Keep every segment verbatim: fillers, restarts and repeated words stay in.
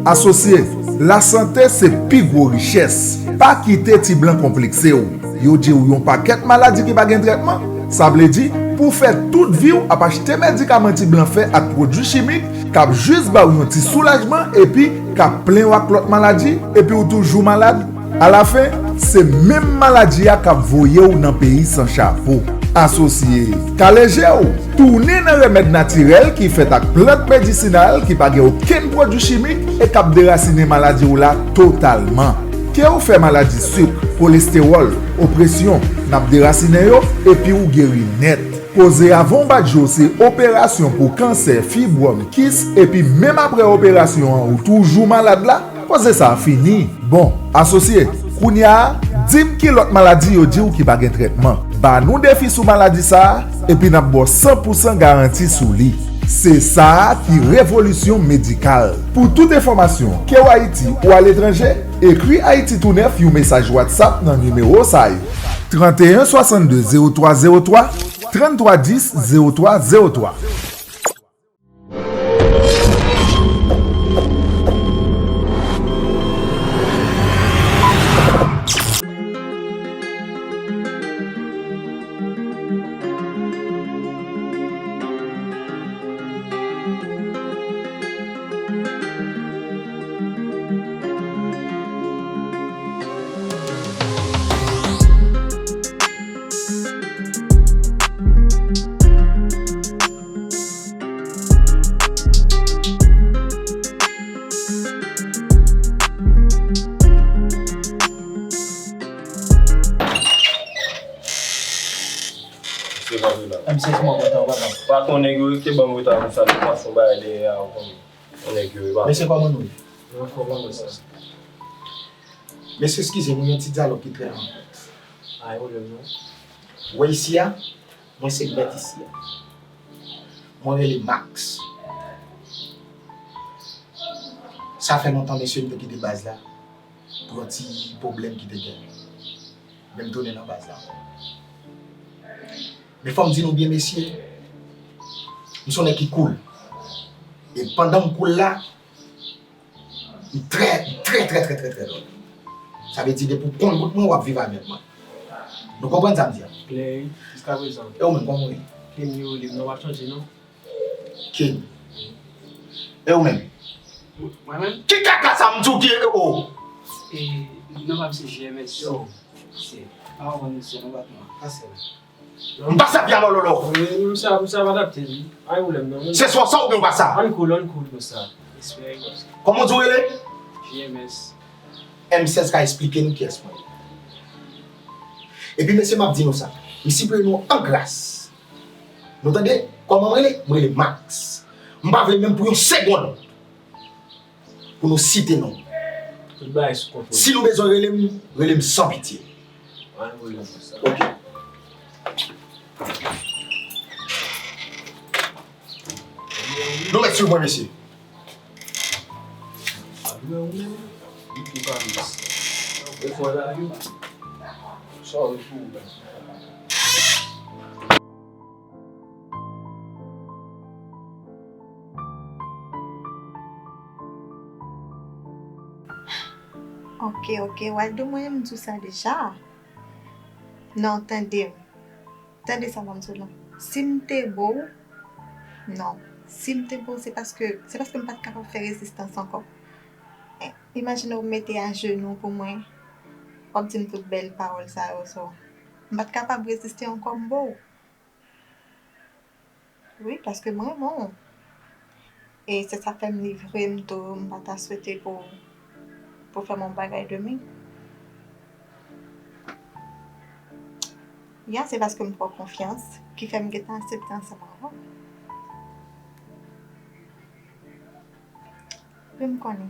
Asosye, lasante se pi gwo richès. Pa kite ti blan konplekse w. Yo di w yon pakèt maladi ki pa gen trètman. Sa vle di, pou w fè tout vi w ap achte medikaman ti blan fè ak pwodui chimik k ap jis ba w yon ti soulajman epi k ap plen w ak lòt maladi, epi w toujou malad. Alafen, se menm maladi a k ap voye w nan peyi san chapo. Asosye, kale je w, tounen nan remèd natirèl ki fèt ak plant medisinal ki pa gen okenn pwodui chimik e k ap derasinen maladi w la totalman. Ke w fè maladi sik, kolestewòl, opresyon, n ap derasinen yo epi w geri nèt. Koze avan w bat je w se operasyon pou kansè, fibwòm, kis, epi menm apre operasyon an ou toujou malad la? Koze sa a fini. Bon, asosye, kounye a, di m ki lòt maladi yo di w ki pa gen trètman. Ba nou defi sou maladi sa a, epi n ap ba w san pou san garanti sou li. Se sa a ki Revolisyon Medikal. Pou tout enfòmasyon, ke w Ayiti ou aletranje, ekri Ayiti Tounèf yon mesaj WhatsApp nan nimewo sa yo: trannteyen swasannde zewo twa zewo twa, tranntwa dis zewo twa zewo twa. Mesye, kòman w ye la? M se kòman kontan, papa. Patwon, nèg yo te ban m reta konsa, nou pa fè yon bagay dèyè a, ou konnen. Yon nèg yo, e pa. Mesye, kòman nou ye? Nou anfòm, wi, mesye. Mesye, eskize m, yon ti dyalòg ki trè enpòtan. Ay, pwoblèm non. Ou wè isi a, mwen se mèt isi a. Mwen rele Max. Sa fè lontan, mesye, m te kite baz la pou yon ti pwoblèm ki te gen. Men m tounen nan baz la. Men fò m di nou byen, mesye, m se yon nèg ki cool. E pandan m cool la, m trè, m trè, trè, trè, trè, trè dwòl. Sa vle di, depi w konn bout mwen, w ap viv avèk mwen. Nou konprann sa m di a? Klè, wi. Jiskaprezan. E ou menm, kòman w ye? Klè, m ye, ou li, non, w ap chanje, non? King. E ou menm? Mwen menm? Ki kaka sa m di w ki e o? E, non, pa m se J M S. Yo. Se, pa w konn se non, bat mwen. Pase la. M pa sa byen lòlòlò. Wi, m sa, m sa adapte, wi. Ay, ou lèm non. Se swa sa ou byen ou pa sa. Ann cool, ann cool konsa. Respè, respè. Kòman w di w rele? J M S. M sèz ka esplike nou kiyès mwen ye. Epi, mesye, m ap di nou sa. M sipliye nou an gras. Nou tande? Kòman m rele? M rele Max. M pa vle menm pou yon segonn pou nou site non m. Tout bagay sou kontwòl. Si nou bezwen rele m, rele m san pitye. Pa gen pwoblèm pou sa. Ok. Nou mèt swiv mwen, mesye. Ap jwe ou menm? Li pi pa miss. E fò la yo. Sorry pou ou menm. Ok, ok, Waldo, mwen menm m di w sa deja. Non, tande m. Tande sa m ap di w la. Si m te bo w, non. Si m te bo w, se paske, se paske m pa t kapab fè rezistans ankò. Eh, imajine w mete ajenou pou mwen, w ap di m tout bèl pawòl sa yo, so. M pa t kapab reziste ankò, m bo w. Wi, paske m renmen w. E se sa fè m livre m tou, m pa ta swete pou, pou fè m yon bagay demen. Ya, se paske m fè w konfyans ki fè m gentan aksepte ansanm avè w. Wi, m konnen.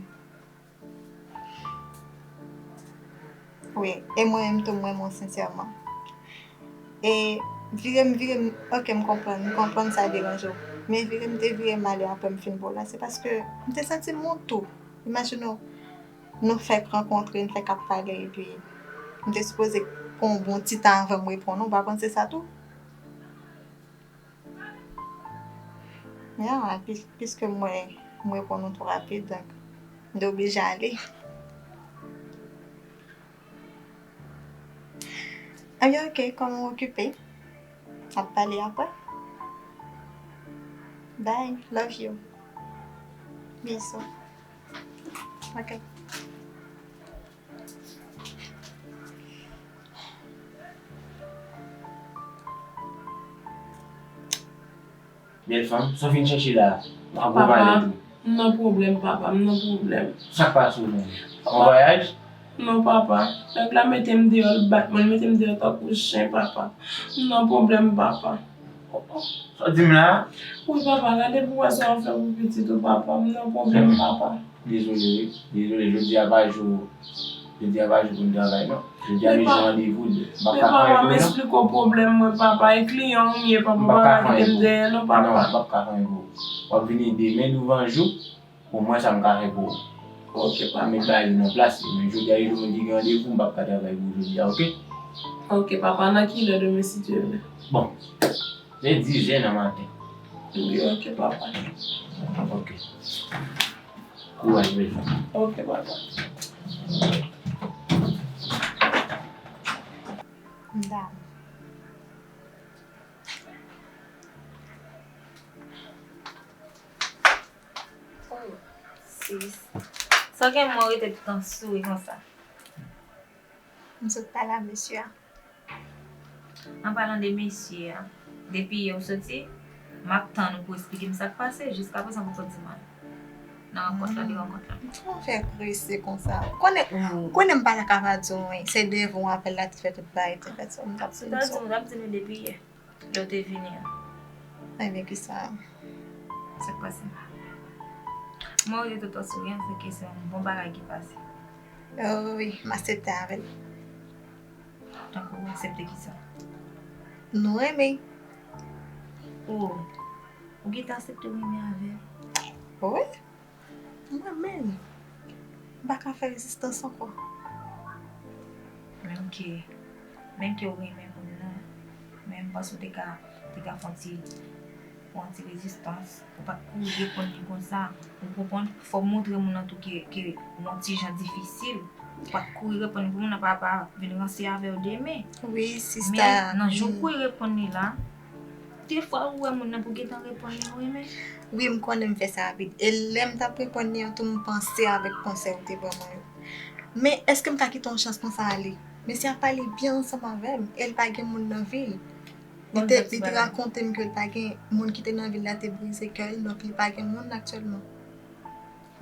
Wi, e mwen menm tou, m renmen w sensèman. E vire m, vire m, ok, m konprann, m konprann sa deranje w. Men vire m te vire m ale apre m fin bo w la, se paske m te santi m wont tou. Imajine w, nou fèk rankontre, n fèk ap pale, epi m te sipoze pran yon bon ti tan avan m reponn ou, ou pa panse sa tou? Ya, pis-, piske mwen, mwen reponn ou twò rapid, donk, M te oblije ale. Ebyen, ok, kòm ou okipe, n ap pale apre. Bye, love you. Bisou. Ok. Bèl fanm, sa w vin chèche la a? Ou pa gwo valè tou. M nan pwoblèm, papa, m nan pwoblèm. Sa k pase w menm? Yon vwayaj? Non, papa. Nèg la mete m deyò, l bat mwen, l mete m deyò tankou chen, papa. M nan pwoblèm, papa. Sa w di m la a? Wi, papa, gade pou wè sa w ap fè pou pitit ou, papa. M nan pwoblèm, papa. Dezole, wi. Dezole, jodi a pa jou, jodi a pa jou pou n travay, non. Jodi a nou gen randevou. M p ap ka fè anyen pou ou, non. Men papa, m esplike w pwoblèm mwen, papa. E kliyan w m ye, papa, pa kite m dèyè, non, papa. Non, m p ap ka fè anyen pou ou. W ap vini demen douvan jou, pou m wè sa m ka fè pou ou. Ok, papa. Mwen met bagay yo nan plas li, men jodi a, e jou moun ki gen randevou, m p ap ka travay pou ou jodi a, ok? Ok, papa, nan kilè demen, si Dye vle? Bon, se dizè nan maten. Wi, ok, papa. Ok. Kouraj, bèl fanm. Ok, papa. Dam. Oh, sis. Sa w gen mwen rete toutan souri konsa? M sot pale a mesye a. An palan de mesye a, depi yè w soti, m ap tann ou pou w esplike m sa k pase, jiskaprezan ou poko di m anyen nan rankont la, de rankont la. Kòman w fè prese konsa? Ou konnen, ou konnen m pa ta ka pa di w anyen. Se devan w apèl la te fèt, tout bagay te fèt, so m t ap vin di w. Si w ta di m, w t ap di m li depi yè, lè w te vini an. Ebyen, kisa? Sa k pase? Mwen rete toutan souri an, se ke se yon bon bagay ki pase. Oh, wi, m aksepte avè l. Tankou ou aksepte kisa? Nou renmen. Oh, ou gentan aksepte w renmen avè l? Wi, m renmen l. M pa ka fè rezistans ankò. Menm ke, menm ke ou renmen moun nan, men m panse ou te ka, te ka fè yon ti, yon ti rezistans. Ou pa t kouri reponn li konsa. Ou konprann? Fò w montre moun nan tou ke, ke ou yon ti jan difisil. Ou pa t kouri reponn li pou moun nan pa, pa vin ranse avè w demen. Wi, sista. Men nan jou w kouri reponn li la, defwa ou wè moun nan pou gentan reponn li, ou renmen. Wi, m konnen m fè sa rapid. E lè m t ap reponn li an tou, m panse avèk konsèy ou te ban mwen yo. Men èske m ka kite yon chans konsa ale? Mesye a pale byen ansanm avè m, e l pa gen moun nan vi l. Li te, li te rakonte m ke l pa gen moun ki te nan vil la te brize kè l, donk li pa gen moun aktyèlman.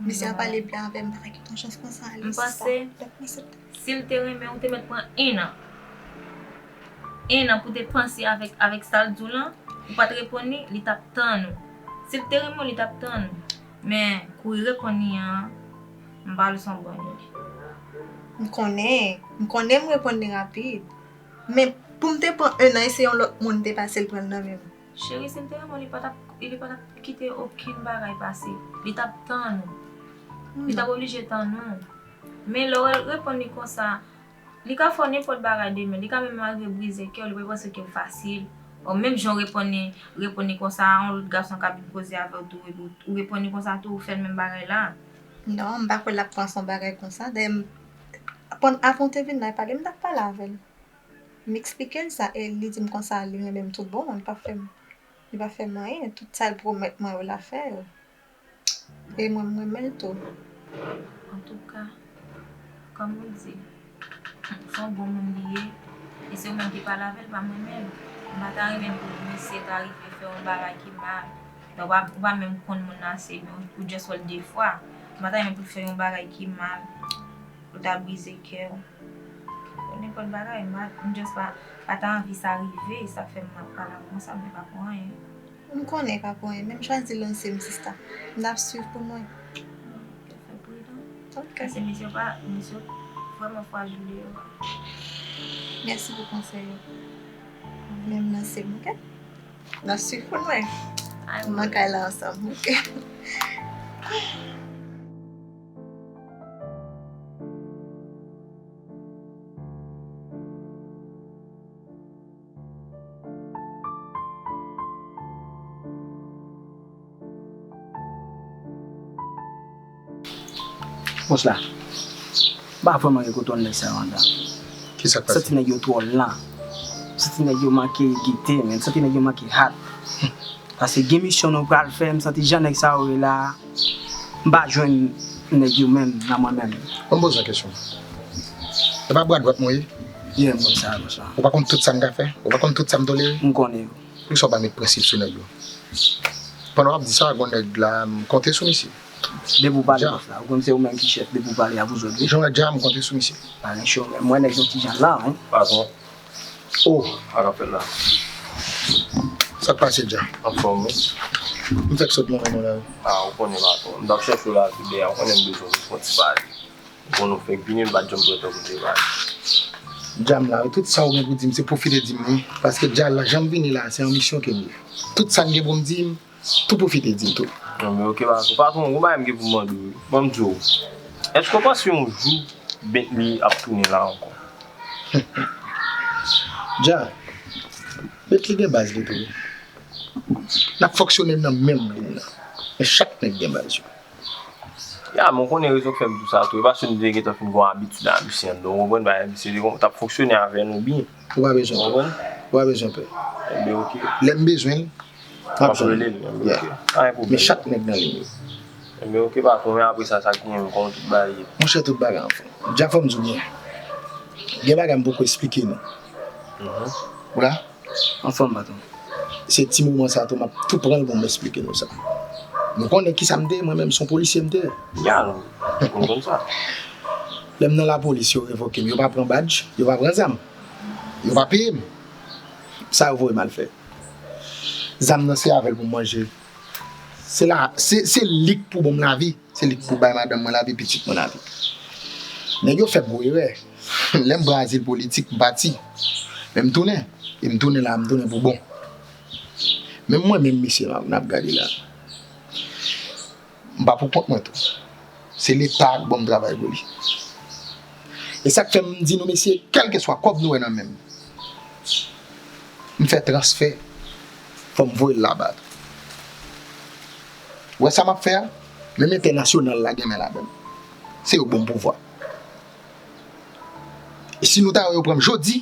Misye ap pale byen avè m, pa ta kite yon chans konsa ale, sista. M panse, si l te renmen w, te mèt pran en an. En an pou te panse avèk, avèk sa l di w lan, ou pa t reponn li, li t ap tann ou. Si l te renmen w, li t ap tann ou. Men, kouri reponn li an, m pa wè l se yon bon ide. M konnen, m konnen m reponn li rapid. Men pou m te pran en an, e se yon lòt moun te pase l pran l nan men m. Cheri, si l te renmen w, li pa t ap, li pa t ap kite okenn bagay pase. Li t ap tann ou. Li t ap oblije tann ou. Men lè w reponn li konsa, li ka fè w nenpòt bagay demen. Li ka menm arive brize kè w, li pral panse ke w fasil. Ò, menm jan w reponn li, reponn li konsa, yon lòt gason ka vin koze avè w tou, epi w, ou reponn li konsa tou, ou fè l menm bagay la. Non, m pa kwè l ap panse yon bagay konsa. Dayè, m, pann-, avan w te vin la, e pale m t ap pale avè l. M eksplike l sa e li di m konsa li renmen m tout bon, li pa fè m, li pa fè m anyen, tout sa l pwomèt mwen yo l ap fè yo. E mwen m renmen l tou. Antouka, kòm ou di, se yon bon moun li ye, e se ou menm ki pale avè l, pa mwen menm. M pa ta renmen pou misye ta rive fè yon bagay ki mal. Donk, w pa, ou pa menm konn moun nan ase byen, ou just wè l de fwa. M pa ta renmen pou l fè yon bagay ki mal, pou l ta brize kè w. Pou nenpòt bagay, m pa, m just pa, pa ta anvi sa rive, sa k fè m ap pale avè w konsa, men pa pou anyen. M konnen pa pou anyen, men m chwazi lanse m, sista. N ap swiv pou nou wè. Fè pridan. Ok. Paske mesye yo pa, mesye yo vrèman frajil deyò a. Mèsi pou konsèy yo. Men m lanse m, ok? N ap swiv pou nou wè. Ay, m nan kay la ansanm, ok? Bòs la, m pa vrèman gen kontwòl nèg sa yo anndan. Kisa k pase? Santi nèg yo twò lan. Santi nèg yo manke gete, men santi nèg yo manke hat. Paske gen misyon nou pral fè, m santi jan nèg sa yo ye la, m pa jwenn nèg yo menm nan mwen menm. Ban m poze w kesyon. E pa bra dwat mwen ye? Yeah, m konn sa, bòs la. Ou pa konn tout sa m ka fè? Ou pa konn tout sa m tolere? M konnen yo. Poukisa w pa met prensip sou nèg yo? Pandan w ap di sa, gon nèg la, m konte sou misye. Depi w pale, bòs la, ou konn se ou menm ki chèf, depi w pale, a vous autres, wi. Jan w wè Dja, m konte sou misye. Pa gen cho, men mwen nèg yon ti jan lan, wi. Patwon. Oh. Sa k ap fèt la? Sa k pase, Dja? Anfòm, wi. M fèk sot nan men nou la, wi. A, ou konnen, patwon. M t ap chèche w la, tout dèyè, ou konnen m bezwen w, m fè yon ti pale. Bon, nou fèk vini, m pa t janm pran tan pou m te pale. Dja m la, wi, tout sa w gen pou di m, se pwofite di m, wi. Paske Dja la, jan m vini la, se yon misyon ke m ye. Tout sa m gen pou m di m, tou pwofite di m tou. Non, men oke, patwon. Patwon, gon bagay m gen pou m mande w, wi. Ban m di w, èske w panse yon jou Bentley ap tounen la ankò? Dja, Bentley gen baz li tou, wi. N ap fonksyone nan menm liy nan. Men chak nèg gen baz yo. Ya, men w konnen rezon k fè m di w sa tou. E paske nou te gentan fin gon abitid a misye anndan, w konprann, bagay misye te t ap fonksyone avè nou byen. Ou pa bezwen pè. Ou konprann? Ou pa bezwen pè. Enben, oke. Lè m bezwen l, m ap jwenn li. M ap rele l, enben, oke. Pa gen pwoblèm. Men chak nèg nan liy yo. Enben, oke, patwon, men apre sa, sa k genyen, kòman tout bagay ye? Monchè, tout bagay anfòm. Dja, fò m di w byen. Gen bagay m poko esplike nou. Mhm. Ou la? Anfòm, patwon. Se ti moman sa tou, m ap tou pran l pou m esplike nou sa. Nou konnen kisa m te ye, mwen menm se yon polisye m te ye. Ya, nou konn sa. Lè m nan lapolis, yo revoke m, yo pa pran badj, yo pa pran zam. Yo pa peye m. Sa yo voye m al fè? Zam nan se avè l pou m manje. Se la, se, se li k pou ban m lavi. Se li k pou bay madanm mwen lavi, pitit mwen lavi. Nèg yo fè gwo erè. Lè m pran azil politik, m pati. Men m tounen. E m tounen la, m tounen pou bon. Men mwen menm, mesye, n ap gade la. M pa pou kont mwen tou. Se Leta k ban m travay pou li. E sa k fè m di nou, mesye, kèlkeswa kòb nou wè nan men m, m fè transfè, fò m voye l laba tou. Ou wè sa m ap fè a? Menm entènasyonal la gen men ladan l. Se yo k ban m pouvwa. E si nou ta wè yo pran m jodi,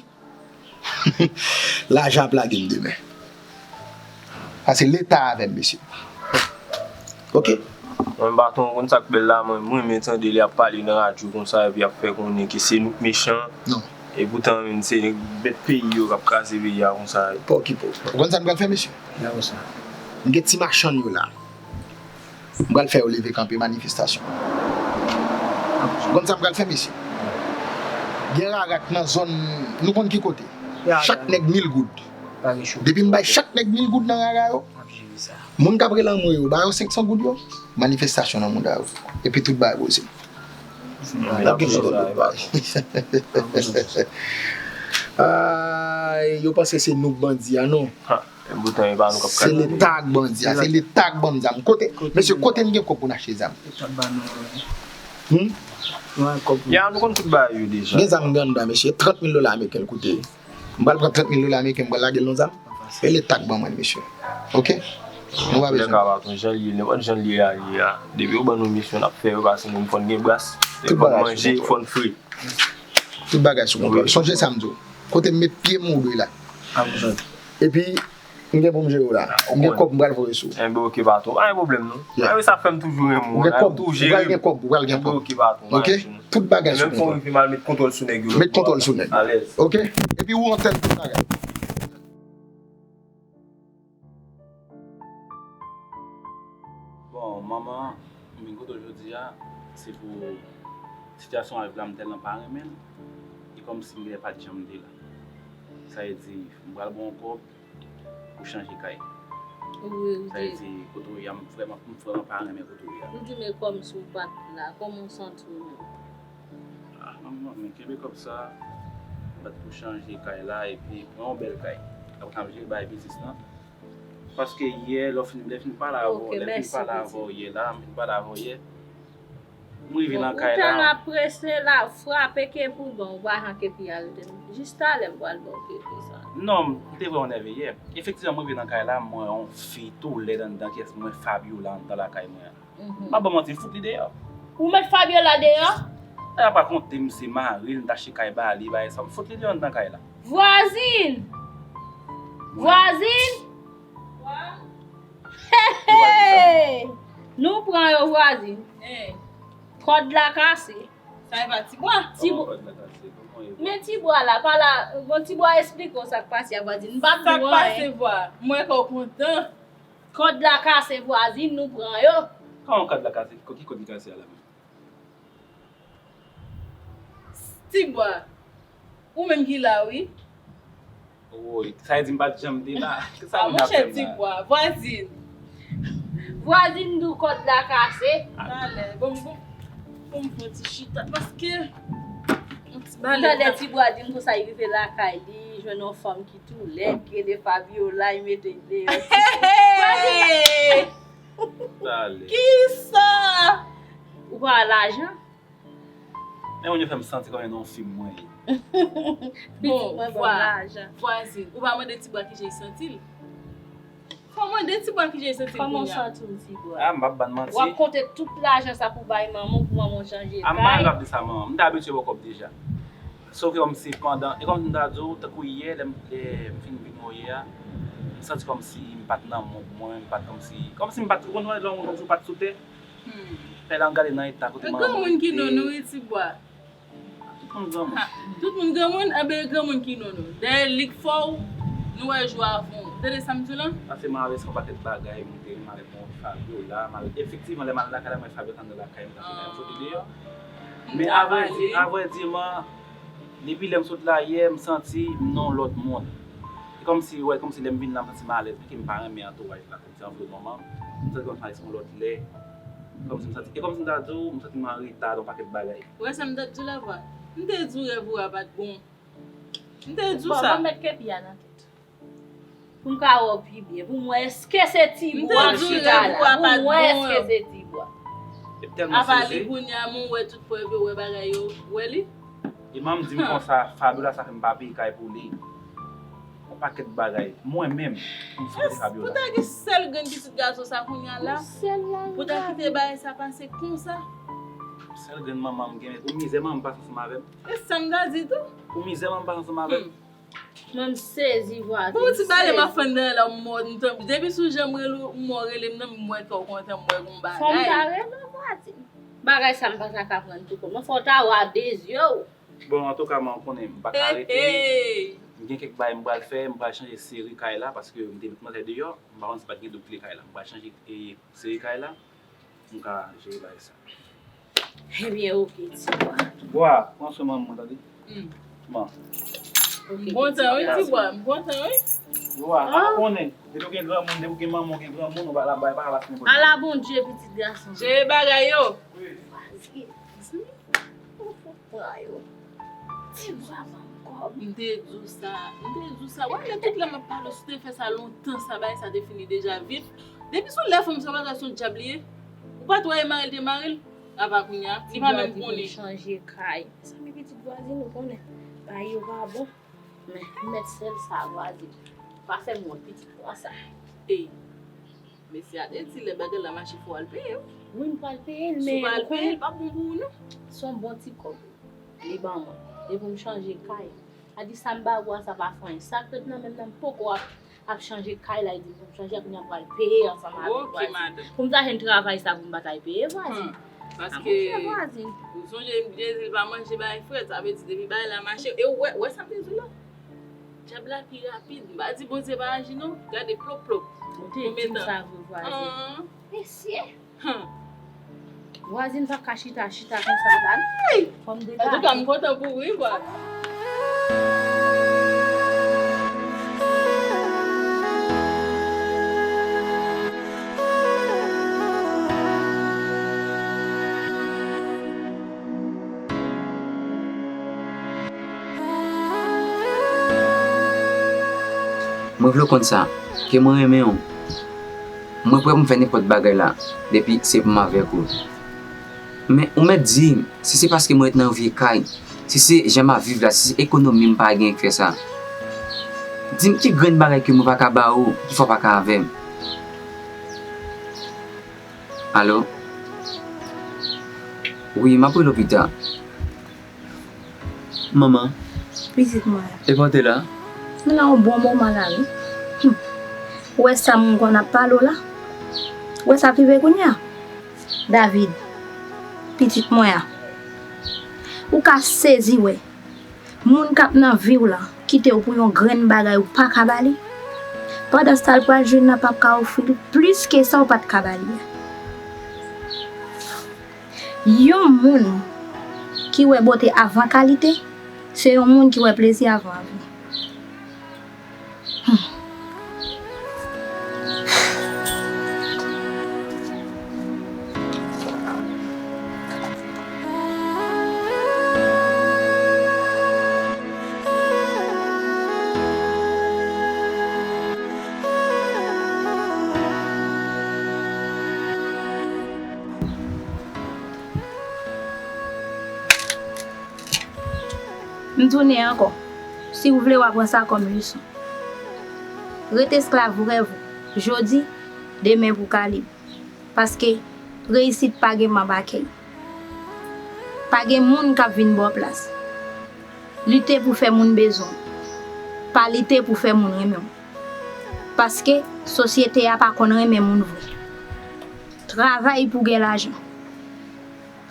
lajan ap lage m demen. Paske Leta avè m, mesye. Oke? Mwen, patwon, ou konn sa k bèl la, mwen, mwen renmen tande lè y ap pale nan radyo konsa, epi y ap fè konnen ke se nou k mechan. Non. E poutan, menm, se bèt peyi yo k ap kraze peyi a konsa. Pa okipe w. Ou konn sa n pral fè, mesye? Gade sa. M gen ti machann yo la. M pral fè yo leve kanpe manifestasyon. Ou konn sa m pral fè, mesye? Gen rara k nan zòn, nou konn ki kote. Chak nèg mil goud. Depi m bay chak nèg mil goud nan rara yo, moun k ap rele anmwe yo, ba yo senk san goud yo, manifestasyon nan mouda yo. Epi tout bagay poze. N ap gen ti lòt bagay. Ay, yo panse se nou k bandi a, non. Ha, e poutan e pa nou k ap kraze peyi. Se Leta k bandi a, se Leta k ban m zam. Kote, mesye, kote n gen kòb pou n achte zam? Hmm? Ya, nou konn tout bagay yo deja. Gen zam anndan, mesye, trant mil dola ameriken l koute. M pral pran trant mil dola ameriken, m pral lage l nan zam. E Leta k ban mwen l, mesye. Oke? Nou pa bezwen. Lè ka patwon, jan l ye, nenpòt jan l ye a, l ye a. Depi yo ban nou misyon, n ap fè yo, paske nou fò n gen bras. Fò n manje, fò n fre. Tout bagay sou kontwòl. Sonje sa m di w. Kote m met pye m, ou dwe la. Epi, m gen pou m jere w la. M gen kòb m pral voye sou ou. Enben, oke, patwon. Pa gen pwoblèm, non. Anben, sa fè m toujou renmen w. Ou gen kòb, ou pral gen kòb, ou pral gen kòb. Enben, oke, patwon. Oke? Tout bagay sou kontwòl. Menm fò m rive m al met kontwòl sou nèg yo. Met kontwòl sou nèg. Alèz. Oke? Epi ou antèn tout bagay. Bon, manman, m vin kote w jodi a, se pou sitiyasyon a viv la, m tèlman pa renmen l. E kòmsi m genlè pa t janm te la. Sa vle di, m pral ba w yon kòb, pou chanje kay. Wi, wi. Sa vle di, kote w ye a, m vrèman, m vrèman pa renmen kote w ye a. M di, men kòmsi w pa t la, kòman w santi w menm? Ah, manman, men kenbe kòb sa, bat pou chanje kay la, epi pran yon bèl kay. Apre sa, m vin bay biznis lan. Paske yè, lè w fin, lè fin pale avè w, lè fin pale avè w yè la, m fin pale avè w yè. M rive nan kay la. Ou tèlman prese la, frape ke pou bon, ou pa jan ke pi al te. Jis talè m pral ba w ke pi sa. Non, m te vrèman nève yè. Efektivman, mwen rive nan kay la, m wè yon fi tou lèd anndan, kiyès mwen, Fabiola anndan lakay mwen an. M pa ba w manti, m fout li deyò. Ou met Fabiola deyò? Ay, apa konte m se mari l, m t achte kay ba li, bagay sa, m fout li deyò anndan kay la. Vwazin! Vwazin! Hey, hey! Nou pran yo, vwazin. Kòd la kase. Sa e pa Tibwa? Tibwa. Men Tibwa la, pa la, bon, Tibwa, esplike w sa k pase a, vwazin. M pa t di w anyen. Sa k pase, vwa? M wè kè w kontan. Kòd la kase, vwazin, nou pran yo. Kòman kòd la kase? Ki kòd ki kase a la menm? Tibwa, ou menm ki la, wi. Woy, sa vle di m pa t janm te la. Sa moun ap fè m la? A, monchè, Tibwa, vwazin. Vwazin, di w kòd la kase. Talè, bon, bon, bon, m fè yon ti chita, paske yon ti balèt. M tande Tibwa di m konsa, li rive lakay li, jwenn yon fanm ki tou lèd, ki rele Fabiola, li mete l deyò. Hey, hey, hey! Talè. Kisa? Ou pa wè lajan? Men moun yo fè m santi kòm se nan yon fim mwen ye. Bon, vwa, vwazin, ou pa mande Tibwa kijan l santi l? Fò w mande Tibwa kijan l santi l kounye a. Kòman w santi w, Tibwa? A, m p ap ba n manti. W ap konte tout lajan sa pou bay manman w, pou manman w chanje kay. A, m pa menm ap di sa, manman. M te abitye wè kòb deja. Sòf ke kòmsi pandan, e kòmsi m ta di w, tankou yè, lè m, lè m fin vin wè w yè a, m santi kòmsi m pa t nan mond mwen, m pa t kòmsi, kòmsi m pa t, ou konn lè yon moun kòmsi w pa t sou tè? Fè la m gade nan eta kote manman m rete. Granmoun ki non nou, wi, Tibwa. Tout moun granmoun. Ha, tout moun granmoun, enben, granmoun ki non nou. Dayè, li k fè w, nou wè jou avan w. Tande sa m di w lan? Pase m alèz fè yon pakèt bagay, m te renmen avèk yon Fabiola, m al, efektivman, lè m al lakay la, m wè Fabiola t anndan lakay, m t ap fè yon foto deyò. Men avrèdi, avrèdiman, depi lè m sot la yè, m santi m nan yon lòt mond. E kòmsi, wè, kòmsi lè m vin la, m santi m alèz, paske m pa renmen antouraj la. Se anviwònman m, m santi kòm si m ale sou yon lòt lè. Kòm si m santi, e kòm si m ta di w, m santi m an reta nan yon pakèt bagay. Ou wè sa m t ap di w la, vwa? M te di w rèv ou a pa t bon. M te di w sa. Bon, ban m met kepi a nan tèt. Pou m ka wè w pi byen. Pou m wè èske se Tibwa k chita la. Pou m wè èske se Tibwa. Apa li kounye a, mwen wè tout prèv yo, wè bagay yo, wè li. E manman m di m konsa, Fabiola sa fè m pa peye kay pou li. Yon pakèt bagay. Mwen menm, m sipòte Fabiola. Pou ta gen sèl grenn pitit gason sa kounye a la? Pou ta kite bagay sa pase konsa? Sèl grenn manman m gen, pou mizè manman m pase ansanm avè m. E sa m ta di tou. Pou mizè manman m pase ansanm avè m. Mwen m sezi, vwazin. Bon, ti bagay m ap fann nan la, m mò, m tann, depi sou jan m rele w, m wè w rele m nan, m wè kè w kontan, m wè gon bagay. Fò m ta rele w, vwazin. Bagay sa m pa ta ka pran tou kòm non, fò w ta wè a de zye w. Bon, antouka, mwen konnen m pa ka rete. M gen kèk bagay m pral fè, m pral chanje seri kay la, paske m te met manzè deyò, m pa konn si pa t gen doub kle kay la. M pral chanje, e, seri kay la, m ka jere bagay sa. Ebyen, oke, Tibwa. Bwa, pran swen manman, tande? Bon. M kontan, wi, Tibwa, m kontan, wi. Bwa, a konnen, depi w gen granmoun, depi w gen manman, w gen granmoun, ou pa la bay, pa ka pase nenpòt. Ala Bondye, pitit gason. Jere bagay yo. Wi. Mezanmi, ou fout pran yo. Tibwa ban m kòb. M te di w sa, m te di w sa. Wè, lè tout lè m ap pale w, si w te fè sa lontan, sa bagay sa te fini deja vit. Depi sou lè fanm sa pa ta son dyab li ye. Ou pa t wè e mari l te mari l? Apa kounye a, li pa menm konnen. Chanje kay. Mezanmi, pitit vwazin, ou konnen. Bagay yo pa bon. Men, mèt sèl sa, vwazin. Pa fè m wont, pitit konsa. Ey. Mesye a te di lè bagay la mache fò w al peye wi. Wi, m pral peye l, men ou konnen, l pa bon pou ou non. Se yon bon ti kòb li ban mwen. Li pou m chanje kay. A di sa m ba ou a, sa pa fè anyen. Sa k ret nan men m nan, m poko ap, ap chanje kay la, li di m pou m chanje, kounye a m pral peye ansanm avè l, vwazin. Pou m ta jwenn travay sa pou m pa t al peye, vwazin. Paske, ou sonje m te di l pa manje bagay frèt, sa vle di depi bagay la mache, e ou wè, wè sa m te di w la? Dyab la pi rapid. M pa di Bondye pa aji non. Gade plop plop. Ou te di m sa vre, vwazin. Mesye. Vwazin pa ka chita, chita konsa la. Fò m degaje. Antouka, m kontan pou ou wi, vwazin. Mwen vle w konn sa, ke mwen renmen w. Mwen prè pou m fè nenpòt bagay la, depi se pou m avèk ou. Men ou mèt di m, si se paske mwen ret nan yon vye kay, si se jan m ap viv la, si se ekonomi m pa gen k fè sa. Di m ki grenn bagay ke mwen pa ka ba ou, ki fè w pa ka avè m. Alo? Wi, m ap rele w pita. Manman, pitit mwen, epa w te la? M la yon bon moman la, wi. Hum. Ou wè sa moun konn ap pale w la? Ou wè sa k rive kounye a? David, pitit mwen an, ou ka sezi wè moun k ap nan vi w la kite w pou yon grenn bagay ou pa ka ba li. Pandanstan l pral jwenn nan p ap ka ofri l plis ke sa w pa t ka ba li a. Yon moun ki wè bote avan kalite, se yon moun ki wè plezi avan avi. M tounen ankò. Si w vle, w a pran sa kòm leson. Ret esklav rèv ou jodi, demen pou w ka lib. Paske reyisit pa gen manm akèy. Pa gen moun k ap vin ba w plas. Lite pou fè moun bezwen w. Pa lite pou fè moun renmen w. Paske sosyete a pa konn renmen moun vre. Travay pou gen lajan.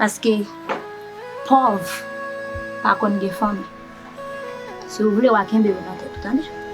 Paske pòv pa konn gen fanmi. Si w vle, w a kenbe yo nan tèt ou, tande?